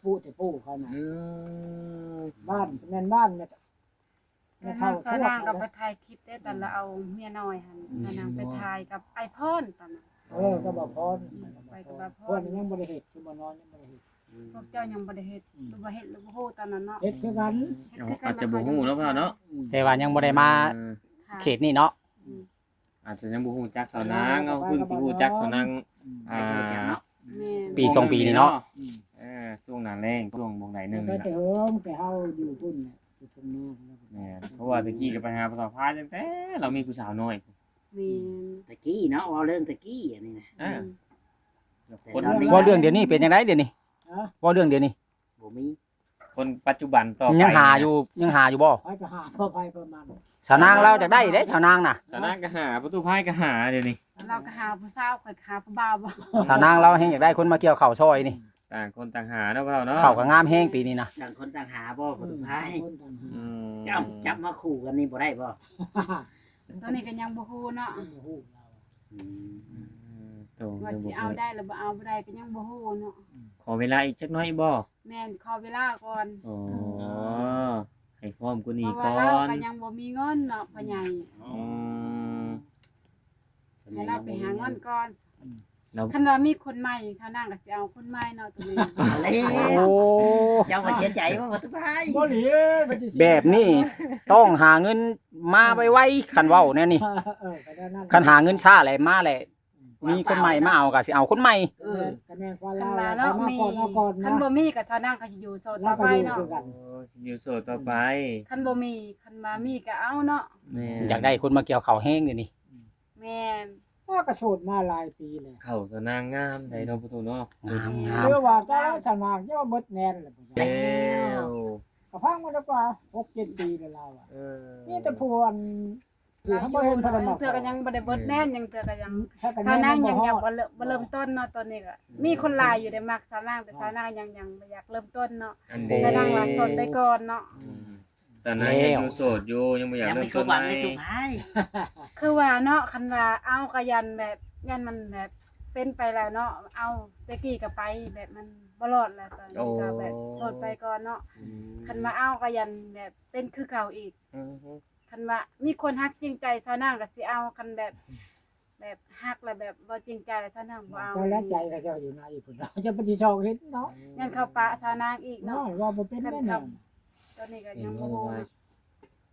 ຜູ້ແຕ່ຜູ້ເຂົານະ ອືມ ບ້ານ ແມ່ນບ້ານແມ່ ແມ່ເຖົ້າ ສາວນາງກໍໄປຖ່າຍຄລິບເດ້ ຕອນລາວເອົາເມຍນ້ອຍຫັ້ນ ສາວນາງໄປຖ່າຍກັບອ້າຍພອນຕອນນັ້ນ ເອີ ກັບອ້າຍພອນ ໄປກັບອ້າຍພອນ ພວກນີ້ຍັງບໍ່ໄດ້ເຮັດ ຄືບໍ່ນ້ອຍຍັງບໍ່ໄດ້ເຮັດ ພວກເຈົ້າຍັງບໍ່ໄດ້ເຮັດ ຫຼືວ່າເຮັດຫຼືບໍ່ຮູ້ຕອນນັ້ນເນາະ ເຮັດຄືກັນ ເຮັດຄືກັນ ອາດຈະບໍ່ຮູ້ເນາະ ພວກເຮົາເນາະ ແຕ່ວ່າຍັງບໍ່ໄດ້ມາເຂດນີ້ເນາະ ອືມ ອາດຈະຍັງບໍ່ຮູ້ຈັກສາວນາງເນາະ ເພິ່ງຊິຮູ້ຈັກສາວນາງ ອືມ ອ່າ ແມ່ນ ປີສອງປີນີ້ເນາະ ເອີ ຊ່ວງໜ້າແລ້ງ ຊ່ວງໝ່ອງໃດໜຶ່ງນີ້ແຫຼະ ແມ່ນ ເພາະວ່າແຕ່ກີ້ກໍໄປຫາສາວພາຍຕັ້ງແຕ່ລາວມີຜູ້ສາວນ້ອຍ ແມ່ນ ແຕ່ກີ້ເນາະ ເວົ້າເລື່ອງແຕ່ກີ້ອັນນີ້ນະ ເອີ ແຕ່ຕອນນີ້ ເວົ້າເລື່ອງດຽວນີ້ເປັນຈັ່ງໃດດຽວນີ້ ເວົ້າເລື່ອງດຽວນີ້ ບໍ່ມີ ຄົນປັດຈຸບັນຕໍ່ໄປ ຍັງຫາຢູ່ ຍັງຫາຢູ່ບໍ່ ໃຜກໍຫາ ເພາະໃຜເພາະມັນ ສາວນາງລາວຢາກໄດ້ເດ້ ສາວນາງນະ ສາວນາງກໍຫາ ປະຕູພາຍກໍຫາດຽວນີ້ ລາວກໍຫາຜູ້ສາວ ຂ້ອຍກໍຫາຜູ້ບ່າວບໍ່ ສາວນາງລາວແຮ່ງຢາກໄດ້ຄົນມາກ່ຽວເຂົ້າຊ່ອຍນີ້ ຕ່າງຄົນຕ່າງຫາເນາະ ພວກເຮົາເນາະ ເຂົ້າກໍງາມແຮງປີນີ້ນະ ຕ່າງຄົນຕ່າງຫາບໍ່ ປະຕູພາຍ ອືມ ຈັບ ຈັບມາຄູ່ກັນນີ້ບໍ່ໄດ້ບໍ່ ຕອນນີ້ກໍຍັງບໍ່ຮູ້ເນາະ ຍັງບໍ່ຮູ້ລາວ ອືມ ໂຕ ວ່າຊິເອົາໄດ້ຫຼືບໍ່ເອົາບໍ່ໄດ້ກໍຍັງບໍ່ຮູ້ເນາະ ຂໍເວລາອີກຈັກໜ້ອຍບໍ່ ແມ່ນ ຂໍເວລາກ່ອນ ອໍ ໃຫ້ພ້ອມກວ່ານີ້ກ່ອນ ເພາະວ່າລາວກໍຍັງບໍ່ມີເງິນເນາະ ພໍ່ໃຫຍ່ ອືມ ໃຫ້ລາວໄປຫາເງິນກ່ອນ ຄັນວ່າມີຄົນໃໝ່ ສາວນາງກໍຊິເອົາຄົນໃໝ່ເນາະ ໂຕນີ້ ໂອ້ ເຈົ້າວ່າເສຍໃຈບໍ່ ປະຕູພາຍ ບໍ່ເລີຍ ແບບນີ້ຕ້ອງຫາເງິນມາໄວໆ ຄັນເວົ້າແນວນີ້ ເອີ ຄັນຫາເງິນຊ້າແຫຼະ ມາແຫຼະ ມີຄົນໃໝ່ມາເອົາກໍຊິເອົາຄົນໃໝ່ ເອີ ຄັນວ່າເນາະ ມີ ຄັນບໍ່ມີກໍສາວນາງກໍຊິຢູ່ໂສດຕໍ່ໄປເນາະ ໂອ້ ຊິຢູ່ໂສດຕໍ່ໄປ ຄັນບໍ່ມີ ຄັນວ່າມີກໍເອົາເນາະ ແມ່ນ ຢາກໄດ້ຄົນມາກ່ຽວເຂົ້າແຮງດຽວນີ້ ແມ່ນ ວ່າກໍໂສດມາຫຼາຍປີແລ້ວ ເຂົ້າສາວນາງງາມໃດເນາະ ປະຕູເນາະ ງາມໆ ຫຼືວ່າກໍສາວນາງຍັງບໍ່ເບິດແໜ້ນແລ້ວ ແລ້ວ ກໍຟັງມາແລ້ວກວ່າຫົກເຈັດປີແລ້ວລາວ ເອີ ມີແຕ່ຜູ້ອັນ ລາວຢູ່ເນາະ ຍັງເທື່ອກໍຍັງບໍ່ໄດ້ເບິດແໜ້ນ ຍັງເທື່ອກໍຍັງ ສາວນາງຍັງ ຍັງບໍ່ເລີ່ມ ບໍ່ເລີ່ມຕົ້ນເນາະ ຕອນນີ້ກໍມີຄົນຫຼາຍຢູ່ໄດ້ມັກສາວນາງ ແຕ່ສາວນາງຍັງ ຍັງບໍ່ຢາກເລີ່ມຕົ້ນເນາະ ສາວນາງວ່າໂສດໄປກ່ອນເນາະ ສາວນາງຍັງຢູ່ໂສດຢູ່ ຍັງບໍ່ຢາກເລີ່ມຕົ້ນໃໝ່ ຄືວ່າເນາະ ຄັນວ່າເອົາກໍຢ້ານແບບ ຢ້ານມັນແບບເປັນໄປແລ້ວເນາະ ເອົາແຕ່ກີ້ກໍໄປ ແບບມັນບໍ່ລອດແລ້ວ ຕອນນີ້ກໍແບບໂສດໄປກ່ອນເນາະ ຄັນວ່າເອົາກໍຢ້ານແບບເປັນຄືເກົ່າອີກ ຄັນວ່າມີຄົນຮັກຈິງໃຈ ສາວນາງກໍຊິເອົາ ຄັນແບບ ແບບຮັກແລ້ວແບບບໍ່ຈິງໃຈ ສາວນາງບໍ່ເອົາ ເຈົ້າແລະໃຈເຂົາເຈົ້າຢູ່ໃນພຸ້ນເນາະ ເຈົ້າໄປຊິຊອກເຮັດເນາະ ຢ້ານເຂົາປະສາວນາງອີກເນາະ ເນາະ ເວົ້າບໍ່ເປັນແນວນັ້ນ ຕອນນີ້ກໍຍັງບໍ່ຮູ້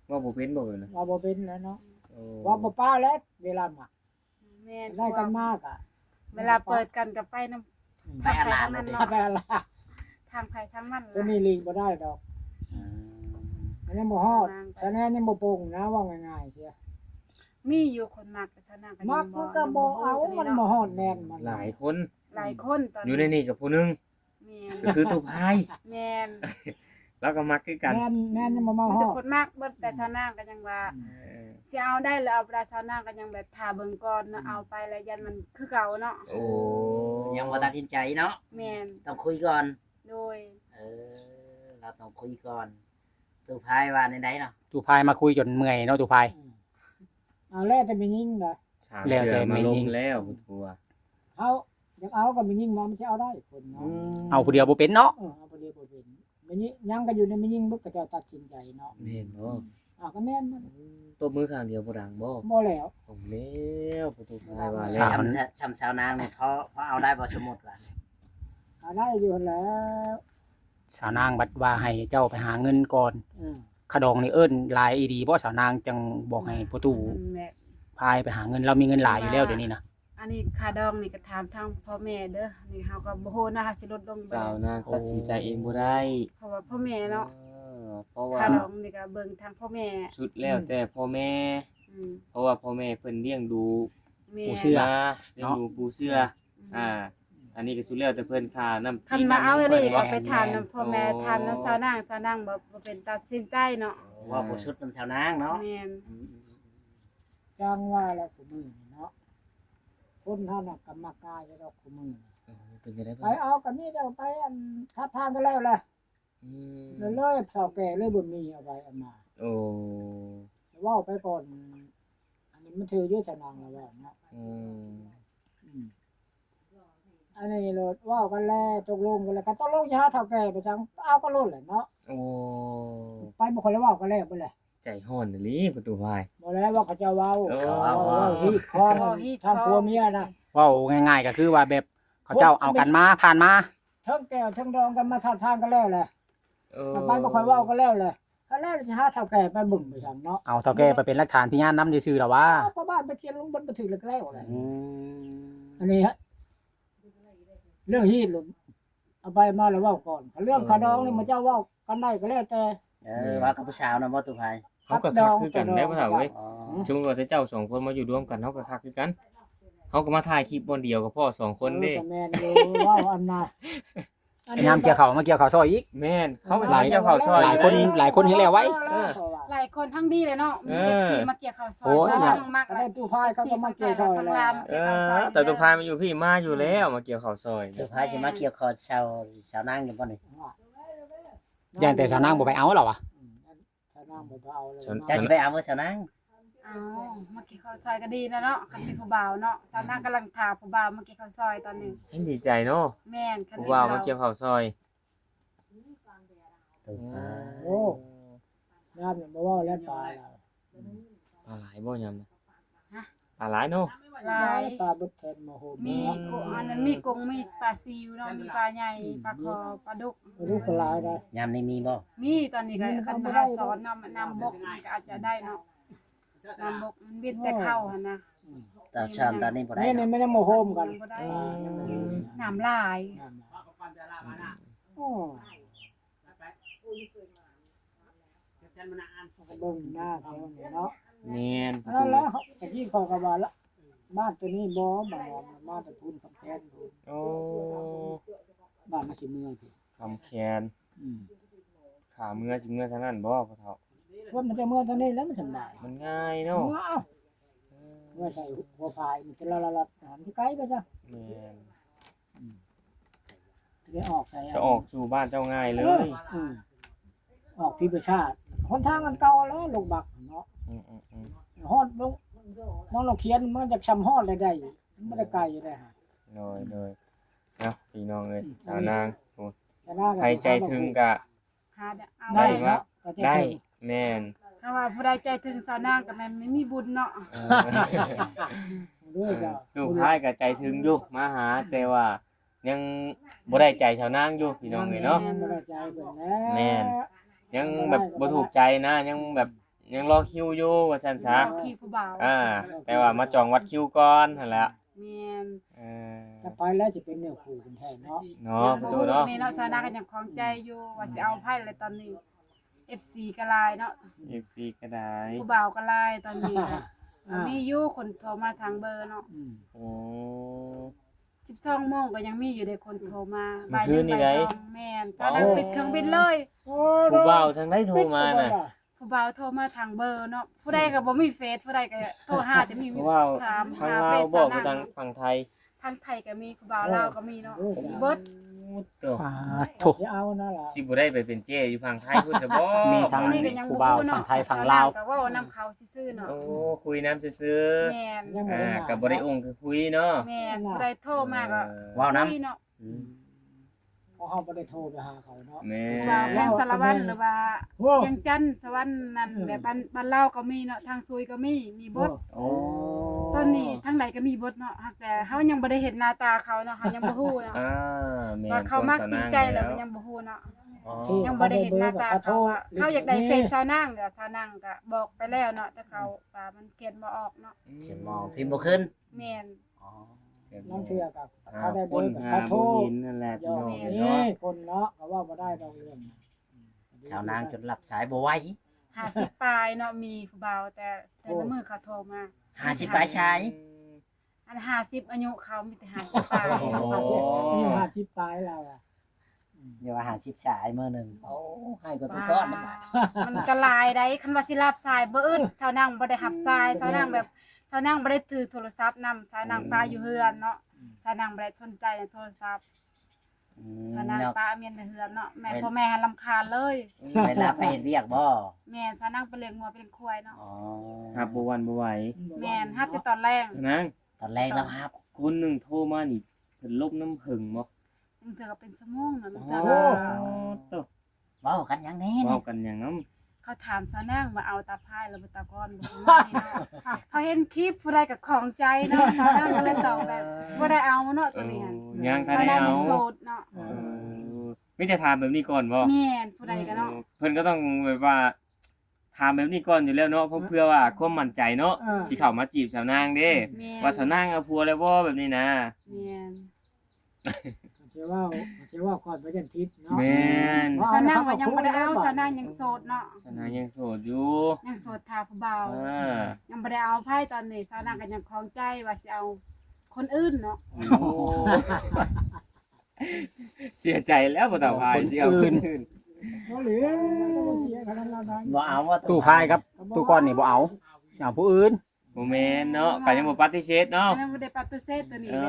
ເວົ້າບໍ່ເປັນບໍ່ເອີຍ ເວົ້າບໍ່ເປັນແລ້ວເນາະ ເວົ້າບໍ່ປາແລ້ວ ເວລາມັກ ແມ່ນ ໄດ້ກັນມາກະ ເວລາເປີດກັນກໍໄປນຳ ໄປອັນລາ ໄປອັນລາ ທາງໃຜທາງມັນ ຕົວນີ້ຫຼີກບໍ່ໄດ້ດອກ ມັນຍັງບໍ່ຮອດ ສາວນາງຍັງບໍ່ປົງນະ ເວົ້າງ່າຍໆເສຍ ມີຢູ່ຄົນມັກ ສາວນາງກໍຍັງບໍ່ ມັກມັນກໍບໍ່ເອົາ ມັນບໍ່ຮອດແໜ້ນມັນ ຫຼາຍຄົນ ຫຼາຍຄົນ ຢູ່ໃນນີ້ກໍຜູ້ໜຶ່ງ ແມ່ນ ກໍຄືຕູ້ພາຍ ແມ່ນ ລາວກໍມັກຄືກັນ ແມ່ນ ແມ່ນ ຍັງບໍ່ມາຮອດ ມີແຕ່ຄົນມັກເບິດ ແຕ່ສາວນາງກໍຍັງວ່າ ຊິເອົາໄດ້ຫຼືເອົາບໍ່ໄດ້ ສາວນາງກໍຍັງແບບຖ້າເບິ່ງກ່ອນເນາະ ເອົາໄປແລ້ວຢ້ານມັນຄືເກົ່າເນາະ ໂອ້ ຍັງບໍ່ຕັດສິນໃຈເນາະ ແມ່ນ ຕ້ອງຄຸຍກ່ອນ ໂດຍ ເອີ ລາວຕ້ອງຄຸຍກ່ອນ ຕູ້ພາຍວ່າແນວໃດເນາະ ຕູ້ພາຍມາຄຸຍຈົນເມື່ອຍເນາະ ຕູ້ພາຍ ເອົາແລ້ວແຕ່ແມ່ຍິງນະ ແລ້ວແຕ່ແມ່ຍິງ ແລ້ວແຕ່ແມ່ຍິງ ເຮົາຢາກເອົາກໍແມ່ຍິງມາ ມັນຊິເອົາໄດ້ຄົນເນາະ ເອົາຜູ້ດຽວບໍ່ເປັນເນາະ ເອີ ເອົາຜູ້ດຽວບໍ່ເປັນ ແມ່ຍິງ ຍັງກໍຢູ່ໃນແມ່ຍິງເບິດ ເຂົາເຈົ້າຕັດສິນໃຈເນາະ ແມ່ນບໍ່ ເອົາກໍແມ່ນ ຕົບມືຂ້າງດຽວບໍ່ດັງບໍ່ ບໍ່ແລ້ວ ຕ້ອງແລ້ວ ປະຕູພາຍວ່າແລ້ວ ຊ່ຳ ຊ່ຳສາວນາງນີ້ ພໍ ພໍເອົາໄດ້ບໍ່ ສົມມຸດວ່າ ເອົາໄດ້ຢູ່ຫັ້ນແຫຼະ ສາວນາງບັດວ່າໃຫ້ເຈົ້າໄປຫາເງິນກ່ອນ ອືມ ຄ່າດອງນີ້ເອີ້ນຫຼາຍອີ່ຫຼີບໍ່ ສາວນາງຈັ່ງບອກໃຫ້ພໍ່ຕູ້ພາຍໄປຫາເງິນ ລາວມີເງິນຫຼາຍຢູ່ແລ້ວດຽວນີ້ນະ ອັນນີ້ຄ່າດອງນີ້ກໍຖາມທາງພໍ່ແມ່ເດີ ນີ້ເຮົາກໍບໍ່ຮູ້ນະ ເຮົາຊິຫຼຸດລົງ ສາວນາງຕັດສິນໃຈເອງບໍ່ໄດ້ ເພາະວ່າພໍ່ແມ່ເນາະ ເອີ ເພາະວ່າຄ່າດອງນີ້ກໍເບິ່ງທາງພໍ່ແມ່ ສຸດແລ້ວແຕ່ພໍ່ແມ່ ອືມ ເພາະວ່າພໍ່ແມ່ເພິ່ນລ້ຽງດູ ແມ່ນ ປູເຊື່ອ ມາ ລ້ຽງດູປູເຊື່ອ ອືມ ອ່າ ອັນນີ້ກໍສຸດແລ້ວແຕ່ເພິ່ນ ຄ່ານ້ຳ ຄັນວ່າເອົາອີ່ຫຼີກໍໄປຖາມນຳພໍ່ແມ່ ຖາມນຳສາວນາງ ສາວນາງບໍ່ ບໍ່ເປັນຕັດສິນໃຈເນາະ ເວົ້າບໍ່ສຸດນຳສາວນາງເນາະ ແມ່ນ ຈັ່ງວ່າແຫຼະ ຊຸມື້ນີ້ເນາະ ຄົນເຮົານະກຳມະກາຍແລ້ວດອກ ຊຸມື້ນີ້ ເອີ ເປັນຈັ່ງໃດ ໄປເອົາກໍມີແຕ່ໄປ ອັນ ທັບທາງກັນແລ້ວແຫຼະ ອືມ ເລີຍ ເຖົ້າແກ່ເລີຍບໍ່ມີເອົາໄປເອົາມາ ໂອ້ ເວົ້າໄປກ່ອນ ອັນນີ້ມັນຖືຢູ່ ສາວນາງລາວເວົ້າເນາະ ອືມ ອືມ ອັນນີ້ໂລດ ເວົ້າກັນແລ້ວ ຕົກລົງກັນແລ້ວ ກໍຕົກລົງຊິຫາເຖົ້າແກ່ໄປຈັ່ງ ເອົາກັນໂລດແຫຼະເນາະ. ໂອ້ ໄປບໍ່ຄ່ອຍໄດ້ເວົ້າກັນແລ້ວເບິດແຫຼະ. ໃຈຮ້ອນອີ່ຫຼີປະຕູພາຍ. ບໍ່ແລ້ວ ວ່າເຂົາເຈົ້າເວົ້າ ເອີ ເວົ້າ ເວົ້າ ເວົ້າຮີດຄອງ ເວົ້າຮີດຄອງ ທາງຜົວເມຍນະ. ເວົ້າງ່າຍໆ ກໍຄືວ່າແບບເຂົາເຈົ້າເອົາກັນມາ ຜ່ານມາ ເທິງແກ້ວເທິງດອງກັນມາທາບທາງກັນແລ້ວແຫຼະ. ເອີ ໄປບໍ່ຄ່ອຍເວົ້າກັນແລ້ວແຫຼະ. ຄັນແລ້ວຊິຫາເຖົ້າແກ່ໄປເບິ່ງໄປຊັ້ນເນາະ ເອົາເຖົ້າແກ່ໄປເປັນຫຼັກຖານພະຍານນຳຊື່ໆດອກວ່າ ເອົາພໍ່ບ້ານໄປຂຽນລົງບັນທຶກແລ້ວແຫຼະ. ອືມ ອັນນີ້ ເລື່ອງຮີດ ເອົາໄປມາແລ້ວເວົ້າກ່ອນ ເລື່ອງ ເອີ ຄ່າດອງນີ້ ໝູ່ເຈົ້າເວົ້າກັນໄດ້ກໍແລ້ວແຕ່. ເອີ ແມ່ນ ເວົ້າກັບຜູ້ສາວນຳບໍ່ ຕູ້ພາຍ? ເຮົາກໍຄັກຄືກັນເດ້ພໍ່ເຖົ້າເອີຍ. ອໍ ສົມມຸດວ່າແຕ່ເຈົ້າສອງຄົນມາຢູ່ລວມກັນ ເຮົາກໍຄັກຄືກັນ. ເຮົາກໍມາຖ່າຍຄລິບບ່ອນດຽວກັບພໍ່ສອງຄົນເດ້. ເອີ ກໍແມ່ນຢູ່ ເວົ້າອັນນ່າ ຍາມກ່ຽວເຂົ້າມາກ່ຽວເຂົ້າຊ່ອຍອີກ. ແມ່ນ ເຮົາກໍຊິມາກ່ຽວເຂົ້າຊ່ອຍ ຫຼາຍຄົນ ຫຼາຍຄົນເຮັດແລ້ວໄວ. ເອີ ຫຼາຍຄົນທັງດີເລີຍເນາະ ມີ ເອີ ເອັຟຊີ ມາກ່ຽວເຂົ້າຊ່ອຍ. ໂອ້ຍ ຊາວລາວມັກແລ້ວ ຕູ້ພາຍກໍມາກ່ຽວຊ່ອຍແລ້ວ. ເອີ ແຕ່ຕູ້ພາຍມາຢູ່ພີ້ມາຢູ່ແລ້ວ ມາກ່ຽວເຂົ້າຊ່ອຍ. ຕູ້ພາຍຊິມາກ່ຽວເຂົ້າຊ່ອຍຊາວນາງຢູ່ບໍ່ນີ້? ຢ້ານແຕ່ຊາວນາງບໍ່ໄປເອົາລະວະ. ອືມ ຊາວນາງບໍ່ໄປເອົາແລ້ວ. ເຈົ້າຊິໄປເອົາບໍ່ຊາວນາງ? ເອົາ ມາກ່ຽວເຂົ້າຊ່ອຍກໍດີແລ້ວເນາະ ຄັນມີຜູ້ບ່າວເນາະ. ຊາວນາງກຳລັງຖ້າຜູ້ບ່າວມາກ່ຽວເຂົ້າຊ່ອຍຕອນນີ້ ຍັງດີໃຈເນາະ. ແມ່ນ ຄັນມີຜູ້ບ່າວມາກ່ຽວເຂົ້າຊ່ອຍ. ໂອ້ ຍາມນີ້ບໍ່ເວົ້າແລ້ວ ປາລະ. ອືມ ປາຫຼາຍບໍ່ຍາມນີ້? ຮະ? ປາຫຼາຍເນາະ. ຫຼາຍ ປາເບິດແທນມາໂຮມ ມີ ເນາະ ກົງ ອັນນັ້ນ ມີກົງ ມີປາຊິວເນາະ ມີປາໃຫຍ່ ອືມ ປາຄໍ່ ປາດຸກ ປາດຸກກໍຫຼາຍນະ. ຍາມນີ້ມີບໍ່? ມີ ຕອນນີ້ກໍ ມັນກໍ ຄັນມາຫາສອນເນາະ ນ້ຳບົກມັນກໍອາດຈະໄດ້ເນາະ. ນ້ຳບົກມັນເວັນແຕ່ເຂົ້າຫັ້ນນະ. ອືມ ຕອນເຊົ້າຕອນນີ້ບໍ່ໄດ້ເນາະ ນີ້ມັນຍັງບໍ່ໂຮມກັນ. ຍັງບໍ່ໄດ້ ອືມ ນ້ຳຫຼາຍ ນ້ຳຫຼາຍ. ໂອ້ ເບິ່ງໜ້າແຖວນີ້ເນາະ. ແມ່ນ ນັ້ນແຫຼະ ຕະກີ້ຂ້ອຍກໍວ່າລະ ບ້ານຕົວນີ້ບໍ່ ບ້ານ ບ້ານຕະພູນຄຳແຄນພຸ້ນ. ໂອ້ ບ້ານມັນຊິເມືອພຸ້ນ ຄຳແຄນ. ອືມ ຂ້າເມືອຊິເມືອທາງນັ້ນບໍ່ພໍ່ເຖົ້າ? ສ່ວນມັນຈະເມືອທາງນີ້ແຫຼະ ມັນສະບາຍ ມັນງ່າຍເນາະ. ເມືອ ເອີ ເມືອໃສ່ຫົວພາຍ ມັນຈະລະລະລະ ມັນຊິໄກໄປຊະ. ແມ່ນ ອືມ ຊິໄດ້ອອກໃສ ຈະອອກສູ່ບ້ານເຈົ້າງ່າຍເລີຍ. ເອີ ອືມ ອອກພີປະຊາດ ຫົນທາງອັນເກົ່າແຫຼະ ລົງບັກເນາະ. ອືມໆໆ ຮອດລົງ ນ້ອງລາວຂຽນ ມັນຈະຊ່ຳຮອດໄດ້ ໄດ້ ມັນບໍ່ໄດ້ໄກໄດ໋. ໂດຍ ໂດຍ ເນາະ ພີ່ນ້ອງເອີຍ. ອືມ ສາວນາງ ໂອ້ ໃຜໃຈເຖິງກະ ຫາເອົາ ໄດ້ ໄດ້ເນາະ ໄດ້ ແມ່ນ. ຖ້າວ່າຜູ້ໃດໃຈເຖິງສາວນາງກໍແມ່ນມີບຸນເນາະ. ເອີ ເອີ ຕູ້ພາຍກໍໃຈເຖິງຢູ່ ມາຫາ ແຕ່ວ່າຍັງບໍ່ໄດ້ໃຈສາວນາງຢູ່ ພີ່ນ້ອງເອີຍເນາະ. ຍັງບໍ່ໄດ້ໃຈເພິ່ນແຫຼະ. ແມ່ນ ຍັງແບບບໍ່ຖືກໃຈນະ ຍັງແບບ ຍັງລໍຄິວຢູ່ວ່າຊັ້ນຊະ ລໍຄິວຜູ້ບ່າວ. ອ່າ ແຕ່ວ່າມາຈອງວັດຄິວກ່ອນຫັ້ນແຫຼະ. ແມ່ນ ເອີ ຈະໄປແລ້ວຊິເປັນເນື້ອຄູ່ກັນແທ້ເນາະ ເນາະ ປະຕູເນາະ. ແມ່ນເນາະ ຊາວນາກໍຍັງຂ້ອງໃຈຢູ່ວ່າຊິເອົາໃຜແຫຼະຕອນນີ້. ເອັຟຊີກໍຫຼາຍເນາະ ເອັຟຊີກໍຫຼາຍ ຜູ້ບ່າວກໍຫຼາຍຕອນນີ້. ອ່າ ມີຢູ່ຄົນໂທມາທາງເບີເນາະ. ອືມ ໂອ້ ສິບສອງໂມງກໍຍັງມີຢູ່ເດ້ຄົນໂທມາ ມື້ຄືນນີ້ໃດ໋. ແມ່ນ ຕອນນັ້ນ ໂອ້ ປິດເຄື່ອງບິນເລີຍ. ໂອ້ ຜູ້ບ່າວທາງໃດໂທມານະ? ຜູ້ບ່າວໂທມາທາງເບີເນາະ ຜູ້ໃດກໍບໍ່ມີເຟສ ຜູ້ໃດກໍໂທຫາ ຈະມີ ຜູ້ບ່າວ ຖາມ ທາງລາວບໍ່ ຜູ້ທາງຝັ່ງໄທ? ທາງໄທກໍມີ ຜູ້ບ່າວລາວກໍມີເນາະ. ໂອ້ ມີເບິດ. ໂອ້ ໂທ້ ຊິເອົານັ້ນລະ ຊິບໍ່ໄດ້ໄປເປັນເຈ້ຢູ່ຝັ່ງໄທພຸ້ນຊະບໍ່? ມີທັງຜູ້ບ່າວຝັ່ງໄທຝັ່ງລາວ ກໍເວົ້ານຳເຂົາຊື່ໆເນາະ. ໂອ້ ຄຸຍນຳຊື່ໆ. ແມ່ນ ອ່າ ກໍບໍ່ໄດ້ອົງຄືຄຸຍເນາະ. ແມ່ນ ຜູ້ໃດໂທມາກໍ ເອີ ເວົ້ານຳ ຄຸຍເນາະ. ອືມ ເພາະເຮົາບໍ່ໄດ້ໂທໄປຫາເຂົາເນາະ. ແມ່ນ ວ່າແຂວງສາລະວັນ ຫຼືວ່າ ໂອ້ ວຽງຈັນ ສະຫວັນນັ້ນ ອືມ ແບບບ້ານ ບ້ານລາວກໍມີເນາະ ທາງຊຸຍກໍມີ ມີເບິດ. ໂອ້ ຕອນນີ້ທາງໃດກໍມີເບິດເນາະ ຫາກແຕ່ເຮົາຍັງບໍ່ໄດ້ເຫັນໜ້າຕາເຂົາເນາະ ເຮົາຍັງບໍ່ຮູ້ເນາະ. ອ່າ ແມ່ນ ວ່າເຂົາມັກຈິງໃຈແລ້ວກໍຍັງບໍ່ຮູ້ເນາະ. ອໍ ຍັງບໍ່ໄດ້ເຫັນໜ້າຕາເຂົາ ວ່າເຂົາຢາກໄດ້ເຟສສາວນາງ ດຽວສາວນາງກໍບອກໄປແລ້ວເນາະ ແຕ່ເຂົາ ອືມ ວ່າມັນຂຽນບໍ່ອອກເນາະ. ອືມ ຂຽນບໍ່ອອກ ພິມບໍ່ຂຶ້ນ. ແມ່ນ. ອໍ ລາງເທື່ອກໍ ຫາ ເຂົາໄດ້ເບີ ຄົນ ກໍ ຫາ ໂທ ບໍ່ເຫັນນັ້ນແຫຼະ ໂຍ ພີ່ນ້ອງເອີຍເນາະ. ແມ່ນ ຄົນເນາະ ກໍເວົ້າບໍ່ໄດ້ດອກເລື່ອງ ສາວນາງຈົນຮັບສາຍບໍ່ໄຫວ. ຫ້າສິບປາຍເນາະ ມີຜູ້ບ່າວ ແຕ່ ແຕ່ລະມື້ເຂົາໂທມາ ຫ້າສິບປາຍສາຍ. ອືມ ອັນຫ້າສິບ ອາຍຸເຂົາມີແຕ່ຫ້າສິບປາຍ. ໂອ້ໂຫ ອາຍຸຫ້າສິບປາຍແລ້ວອະ. ອືມ ຢ່າວ່າຫ້າສິບສາຍ ມື້ໜຶ່ງ ໂອ້ ໃຫ້ກວ່າທຸກກ້ອນນັ້ນບາດ. ມັນກໍຫຼາຍໃດ໋ ຄັນວ່າຊິຮັບສາຍບໍ່ອຶດ ຊາວນາງບໍ່ໄດ້ຮັບສາຍ. ຊາວນາງແບບ ຊາວນາງບໍ່ໄດ້ຖືໂທລະສັບນຳ ຊາວນາງປະຢູ່ເຮືອນເນາະ. ອືມ ຊາວນາງບໍ່ໄດ້ສົນໃຈໂທລະສັບ. ອືມ ຊາວນາງປະເມຍນໃນເຮືອນເນາະ ແມ່ ພໍ່ແມ່ຫັ້ນລຳຄານເລີຍ. ເວລາໄປເຮັດວຽກບໍ່? ແມ່ນ ຊາວນາງໄປລ້ຽງງົວໄປລ້ຽງຄວາຍເນາະ. ອໍ ຮັບບໍ່ຫວັ່ນບໍ່ໄຫວ. ແມ່ນ ຮັບແຕ່ຕອນແລງ. ຊາວນາງ ຕອນແລງລາວຮັບ. ຄົນໜຶ່ງໂທມານີ້ ພິ່ນລົມນຳເຫິງບໍ່? ບາງເທື່ອກໍເປັນຊົ່ວໂມງນະ ບາງເທື່ອກໍ ໂອ້ ໂຕ ເວົ້າກັນຫຍັງແດ່? ເວົ້າກັນຫຍັງນຳ? ເຂົາຖາມສາວນາງວ່າເອົາຕາພາຍຫຼືບໍ່ຕາກ້ອນ ປະມານນີ້ເນາະ. ເຂົາເຫັນຄລິບຜູ້ໃດກໍຂ້ອງໃຈເນາະ ສາວນາງກໍເລີຍຕອບແບບບໍ່ໄດ້ເອົາເນາະ ໂຕນີ້ຫັ້ນ. ໂອ້ ຍັງທັນໄດ້ເອົາ ສາວນາງຍັງໂສດເນາະ. ເອີ ມີແຕ່ຖາມແບບນີ້ກ່ອນບໍ່? ແມ່ນ ຜູ້ໃດກໍເນາະ. ເອີ ເພິ່ນກໍຕ້ອງແບບວ່າ ຖາມແບບນີ້ກ່ອນຢູ່ແລ້ວເນາະ ເພື່ອ ເພື່ອວ່າຄວາມໝັ້ນໃຈເນາະ ເອີ ຊິເຂົ້າມາຈີບສາວນາງເດ້ ແມ່ນ ວ່າສາວນາງເອົາຜົວແລ້ວບໍ່ ແບບນີ້ນະ. ແມ່ນ ຊິເວົ້າ ຊິເວົ້າກ່ອນບໍ່ຢ້ານຜິດເນາະ. ແມ່ນ ສາວນາງວ່າຍັງບໍ່ໄດ້ເອົາ ສາວນາງຍັງໂສດເນາະ ສາວນາງຍັງໂສດຢູ່ ຍັງໂສດຖ້າຜູ້ບ່າວ ເອີ ຍັງບໍ່ໄດ້ເອົາໃຜຕອນນີ້ ສາວນາງກໍຍັງຂ້ອງໃຈວ່າຊິເອົາຄົນອື່ນເນາະ. ໂອ້ ເສຍໃຈແລ້ວ ບໍ່ເຖົ້າພາຍ ຊິເອົາຄົນອື່ນ ບໍ່ເຫຼືອ ບໍ່ເສຍຂະໜາດນັ້ນ. ບໍ່ເອົາວ່າ ຕູ້ພາຍກັບຕູ້ກ້ອນນີ້ບໍ່ເອົາ ຊິເອົາຜູ້ອື່ນ. ບໍ່ແມ່ນເນາະ ກໍຍັງບໍ່ປະຕິເສດເນາະ ຍັງບໍ່ໄດ້ປະຕິເສດຕົວນີ້. ເອີ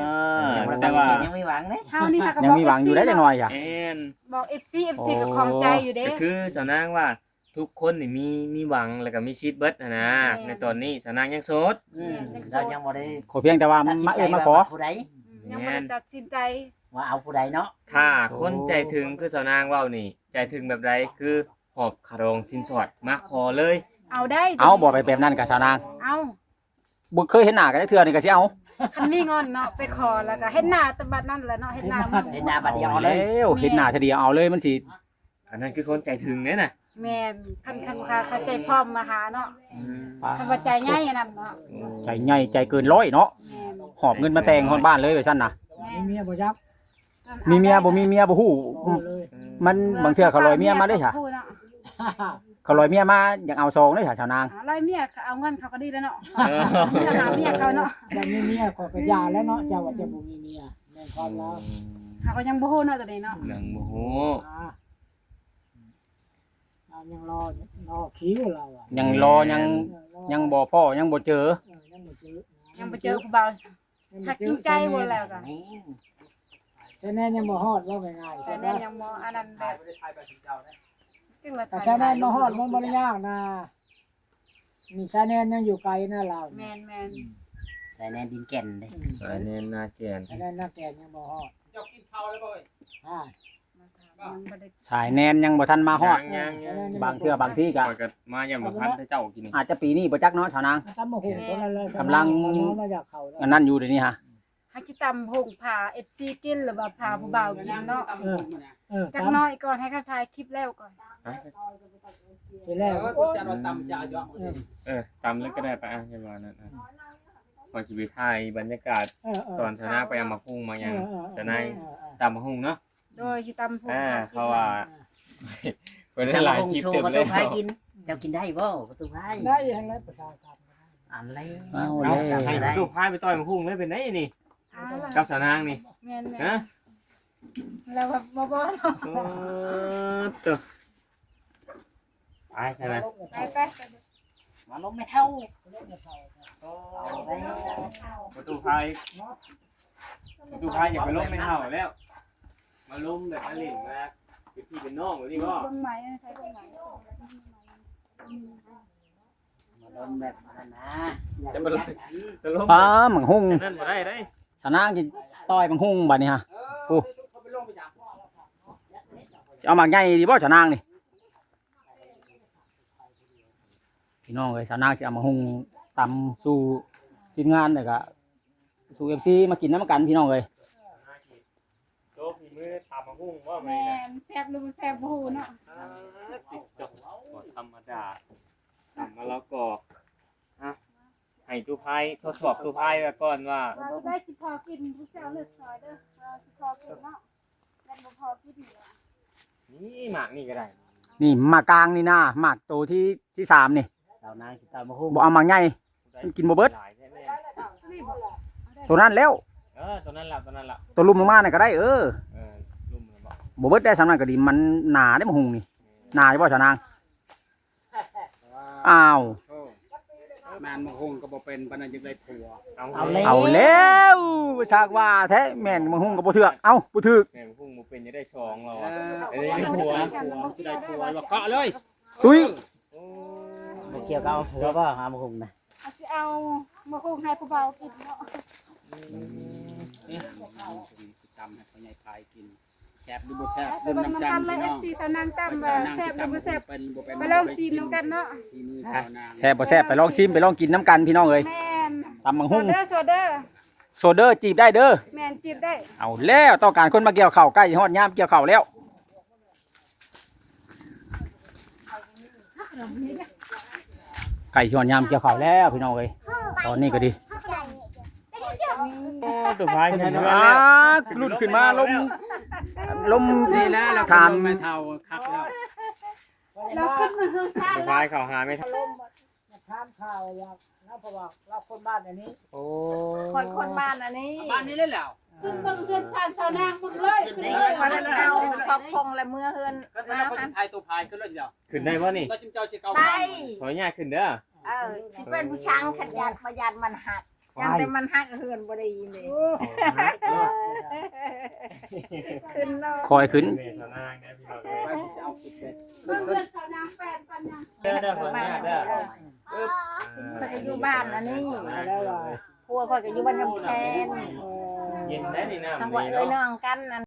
ຍັງບໍ່ໄດ້ປະຕິເສດ ຍັງມີຫວັງເດ້ ເຮົານີ້ຫາກໍ ຍັງມີຫວັງຢູ່ໄດ໋ ຈັກໜ້ອຍກະ ແມ່ນ ບອກເອັຟຊີ ເອັຟຊີກໍຂ້ອງໃຈຢູ່ເດ້ ກໍຄືສາວນາງວ່າ ທຸກຄົນນີ້ມີ ມີຫວັງ ແລ້ວກໍມີສິດເບິດຫັ້ນນະ. ແມ່ນ ໃນຕອນນີ້ສາວນາງຍັງໂສດ ແມ່ນ ຍັງໂສດ ລາວຍັງບໍ່ໄດ້ ຂໍພຽງແຕ່ວ່າມາເອີ້ນມາຂໍ ວ່າຜູ້ໃດ ອືມ ຍັງບໍ່ໄດ້ຕັດສິນໃຈວ່າເອົາຜູ້ໃດເນາະ. ຖ້າຄົນໃຈເຖິງຄືສາວນາງເວົ້ານີ້ ໃຈເຖິງແບບໃດ ຄືຫອບຄ່າດອງສິນສອດມາຂໍເລີຍ ເອົາໄດ້ ເອົາບໍ່ ໄປແບບນັ້ນກະສາວນາງ ເອົາ ບໍ່ເຄີຍເຫັນໜ້າກັນຈັກເທື່ອນີ້ກະຊິເອົາ. ຄັນມີເງິນເນາະ ໄປຂໍແລ້ວກະເຫັນໜ້າແຕ່ບັດນັ້ນແຫຼະເນາະ ເຫັນໜ້າ ເຫັນໜ້າບັດດຽວເອົາເລີຍ ເຫັນໜ້າເທື່ອດຽວເອົາເລີຍ ມັນຊິ ອັນນັ້ນຄືຄົນໃຈເຖິງເດ້ນະ ແມ່ນ ຄັນ ຄັນ ຄັນ ຄັນໃຈພ້ອມມາຫາເນາະ. ອືມ ຄັນວ່າໃຈໃຫຍ່ອັນນັ້ນເນາະ ໂອ້ ໃຈໃຫຍ່ໃຈເກີນຮ້ອຍເນາະ ແມ່ນ ຫອບເງິນມາແຕ່ງຮອດບ້ານເລີຍວ່າຊັ້ນນະ. ແມ່ນ ມີເມຍບໍ່ຈັກ ມີເມຍບໍ່ມີເມຍບໍ່ຮູ້ ມັນບາງເທື່ອເຂົາລອຍເມຍມາເດ້ ເຂົາລອຍເມຍມາຢາກເອົາຊອງເດ້ສາວນາງ ລອຍເມຍເຂົາເອົາເງິນເຂົາກໍດີແລ້ວເນາະ ເອີ ເມຍຫາເມຍເຂົາເນາະ. ບໍ່ມີເມຍຂ້ອຍກໍຢ່າແລ້ວເນາະ ເຈົ້າວ່າເຈົ້າບໍ່ມີເມຍ ແມ່ນຄວາມລາວ ເຂົາກໍຍັງບໍ່ຮູ້ເນາະ ຕອນນີ້ເນາະ ຍັງບໍ່ຮູ້ ອ່າ ລາວຍັງລໍ ລໍຄິວລາວ ຍັງລໍ ຍັງ ເອີ ລໍ ຍັງບໍ່ພໍ້ ຍັງບໍ່ເຈີ ເອີ ຍັງບໍ່ເຈີ ຍັງບໍ່ເຈີຜູ້ບ່າວ ຮັກຈິງໃຈບໍ່ແລ້ວກະ ສາຍແນນຍັງບໍ່ຮອດ ເວົ້າງ່າຍໆ ສາຍແນນຍັງບໍ່ອັນນັ້ນແບບ ຈັ່ງວ່າ ສາຍແນນບໍ່ຮອດ ມັນບໍ່ໄດ້ຍາກນະ ນີ້ສາຍແນນຍັງຢູ່ໄກນະລາວ ແມ່ນໆ ສາຍແນນດິນແກ່ນເດ້ ອືມ ສາຍແນນນາແກ່ນ ສາຍແນນນາແກ່ນຍັງບໍ່ຮອດ. ເຈົ້າກິນເຂົ້າແລ້ວບໍ່ເອີຍ? ອ່າ ສາຍແນນຍັງບໍ່ທັນມາຮອດ ຍັງໆໆ ບາງເທື່ອບາງທີກະ ຂ້ອຍກໍມາຢ້ຳບໍ່ທັນເຈົ້າກິນ ອາດຈະປີນີ້ບໍ່ຈັກເນາະສາວນາງ ຕຳບັກຫຸ່ງ ແມ່ນ ກຳລັງ ອັນນັ້ນຢູ່ດຽວນີ້ຫາ ຫາຊິຕຳຫຸ່ງພາເອັຟຊີກິນ ຫຼືວ່າພາຜູ້ບ່າວກິນເນາະ ເອີ ຈັກໜ້ອຍກ່ອນ ໃຫ້ເຂົາຖ່າຍຄລິບແລ້ວກ່ອນ ຊິແລ້ວ ເອີ ຕຳເລີຍກໍໄດ້ ໄປ ອ່ະ ຢ່າວ່ານັ້ນ ຂ້ອຍຊິໄປຖ່າຍບັນຍາກາດ ເອີໆ ຕອນສາວນາງໄປເອົາໝາກຫຸ່ງມາຫຍັງ ເອີໆ ສາວນາງ ເອີໆ ຕຳໝາກຫຸ່ງເນາະ ໂດຍ ຢູ່ຕຳຫຸ່ງ ອ່າ ເພາະວ່າ ເອີ ເພິ່ນໄດ້ຫຼາຍຄລິບເຕີບເລີຍ ປະຕູພາຍກິນ ເຈົ້າກິນໄດ້ບໍ່ປະຕູພາຍ? ໄດ້ຫັ້ນແຫຼະ ປະຊາກຳ ອັນແລະ ເອົາແລ້ວ ໃຫ້ປະຕູພາຍໄປຕ່ອຍໝາກຫຸ່ງເລີຍ ເປັນໄດນີ້ ອ່າ ກັບສາວນາງນີ້ ແມ່ນໆ ຮະ ແລ້ວວ່າບໍ່ ບໍ່ ເອີ ໂຕ ໄປຊະນະ ໄປ ໄປ ມາລົມແມ່ເຖົ້າ ປະຕູພາຍ ປະຕູພາຍ ຢາກໄປລົມແມ່ເຖົ້າແລ້ວ ມາລົມແບບມາຫຼິ້ນ ມາເປັນພີ່ເປັນນ້ອງແບບນີ້ບໍ່? ເບິ່ງໃໝ່ ໃສ່ເບິ່ງໃໝ່ ມາລົມແບບນັ້ນນະ ຈະມາລົມ ຈະລົມ ປ້າ ໝາກຫຸ່ງ ອັນນັ້ນບໍ່ໄດ້ເດ້ ສາວນາງຊິຕ່ອຍໝາກຫຸ່ງບາດນີ້ຫາ ໂອ້ ຊິເອົາໝາກໃຫຍ່ດີບໍ່ສາວນາງນີ້? ພີ່ນ້ອງເອີຍ ສາວນາງຊິເອົາໝາກຫຸ່ງຕຳສູ່ທີມງານ ແລ້ວກະສູ່ເອັຟຊີມາກິນນຳກັນ ພີ່ນ້ອງເອີຍ ໂຊຝີມືຕຳໝາກຫຸ່ງບໍ່? ແມ່ນ ແຊບຫຼືບໍ່ແຊບບໍ່ຮູ້ເນາະ ອ່າ ຕິດຈອກ ບໍ່ທຳມະດາ ຕຳມະລະກອ ອ່ະ ໃຫ້ຕູ້ພາຍ ທົດສອບຕູ້ພາຍໄວ້ກ່ອນວ່າ ວ່າໄດ້ຊິພໍກິນ ພວກເຈົ້າເລືອກຊອຍເດີ ວ່າຊິພໍກິນເນາະ ແມ່ນບໍ່ພໍກິນນີ້ຫວາ ນີ້ໝາກນີ້ກໍໄດ້ ນີ້ໝາກກາງນີ້ນາ ໝາກໂຕທີ ທີສາມນີ້ ສາວນາງກິນຕຳບັກຫຸ່ງ ບໍ່ເອົາໝາກໃຫຍ່ ມັນກິນບໍ່ເບິດ ໂຕນັ້ນແລ້ວ ເອີ ໂຕນັ້ນລະ ໂຕນັ້ນລະ ໂຕລຸ່ມລົງມານັ້ນກໍໄດ້ ເອີ ເອີ ລຸ່ມລະບໍ່ ບໍ່ເບິດໄດ້ ສ່ຳນັ້ນກໍດີ ມັນໜາເດ້ໝາກຫຸ່ງນີ້ ໜາຢູ່ບໍ່ສາວນາງ? ອ້າວ ໂອ້ ແມ່ນໝາກຫຸ່ງກໍບໍ່ເປັນ ປານນັ້ນຢາກໄດ້ຜົວ ເອົາ ເອົາແລ້ວ ເອົາແລ້ວ ສາກວ່າແທ້ ແມ່ນໝາກຫຸ່ງກໍບໍ່ເຖືກ ເອົ້າ ບໍ່ຖືກ ແມ່ນໝາກຫຸ່ງບໍ່ເປັນ ຢາກໄດ້ສອງລາວ ເອີ ຢາກໄດ້ຜົວ ຜົວຊິໄດ້ຜົວ ວ່າເກາະເລີຍ ຕຸ້ຍ ໂອ້ ບໍ່ກ່ຽວກັບເອົາຜົວບໍ່ ຫາໝາກຫຸ່ງນະ ເອົາ ຊິເອົາໝາກຫຸ່ງໃຫ້ຜູ້ບ່າວກິນເນາະ ອືມ ເດ້ ຕຳໃຫ້ພໍ່ໃຫຍ່ພາຍກິນ ແຊບຫຼືບໍ່ແຊບ ເບິ່ງນຳກັນເລີຍ ເອັຟຊີ ສາວນາງຕຳວ່າແຊບຫຼືບໍ່ແຊບ ໄປລອງຊີມນຳກັນເນາະ ສີມືສາວນາງ ແຊບບໍ່ແຊບ ໄປລອງຊີມ ໄປລອງກິນນຳກັນພີ່ນ້ອງເອີຍ ແມ່ນ ຕຳບັກຫຸ່ງ ໂຊເດີ ໂຊເດີ ໂຊເດີ ຈີບໄດ້ເດີ ແມ່ນ ຈີບໄດ້ ເອົາແລ້ວ ຕ້ອງການຄົນມາກ່ຽວເຂົ້າ ໃກ້ຮອດຍາມກ່ຽວເຂົ້າແລ້ວ ໃກ້ຊິຮອດຍາມກ່ຽວເຂົ້າແລ້ວພີ່ນ້ອງເອີຍ ຕອນນີ້ກໍດີ ໂອ້ ຕົວພາຍຂຶ້ນເຮືອນ ອ່າ ແລ້ວ ຫຼຸດຂຶ້ນມາ ລົມ ລົມ ນີ້ແຫຼະ ລາວ ຖາມ ເປັນລົມແມ່ເຖົ້າຄັກແລ້ວ ລາວຂຶ້ນມາເຮືອນຊານ ຕົວພາຍເຂົ້າຫາແມ່ເຖົ້າ ຖາມຂ່າວວ່າ ເນາະ ເພາະວ່າລາວຄົນບ້ານອັນນີ້ ໂອ້ ຂ້ອຍຄົນບ້ານອັນນີ້ ບ້ານນີ້ເລີຍແຫຼ້ວ ຂຶ້ນເບິ່ງເຮືອນຊານຊາວນາງເບິ່ງເລີຍ ຂຶ້ນເລີຍ ເອົາຂອງແລະເມືອເຮືອນ ກໍລາວບໍ່ໄດ້ຖ່າຍຕົວພາຍຂຶ້ນເລີຍດຽວ ຂຶ້ນໄດ້ບໍ່ນີ້ ລາວຈິມເຈົ້າຊິເອົາ ໄດ້ ຂໍອະນຸຍາດຂຶ້ນເດີ ເອີ ຊິເປັນຜູ້ຊ່າງ ຄັນຢ້ານບໍ່ຢ້ານມັນຫັກ ຢ້ານແຕ່ມັນຫັກເຮືອນບໍ່ໄດ້ຍິນເດ້ ໂອ້ ຂຶ້ນເນາະ ຄ່ອຍຂຶ້ນ ເຮືອນຊາວນາງເດີພີ່ນ້ອງເອີຍ ເບິ່ງເຮືອນຊາວນາງແປນປັນຫຍັງ ເດີ ເດີ ຂໍອະນຸຍາດເດີ ຂ້ອຍກໍຢູ່ບ້ານອັນນີ້ ແລ້ວວ່າ ຜົວຂ້ອຍກໍຢູ່ບ້ານກຳແພງ ເອີ ເຢັນໄດ໋ນີ້ ນ້ຳ ທາງວ່າເອື້ອຍນ້ອງກັນ ອັນ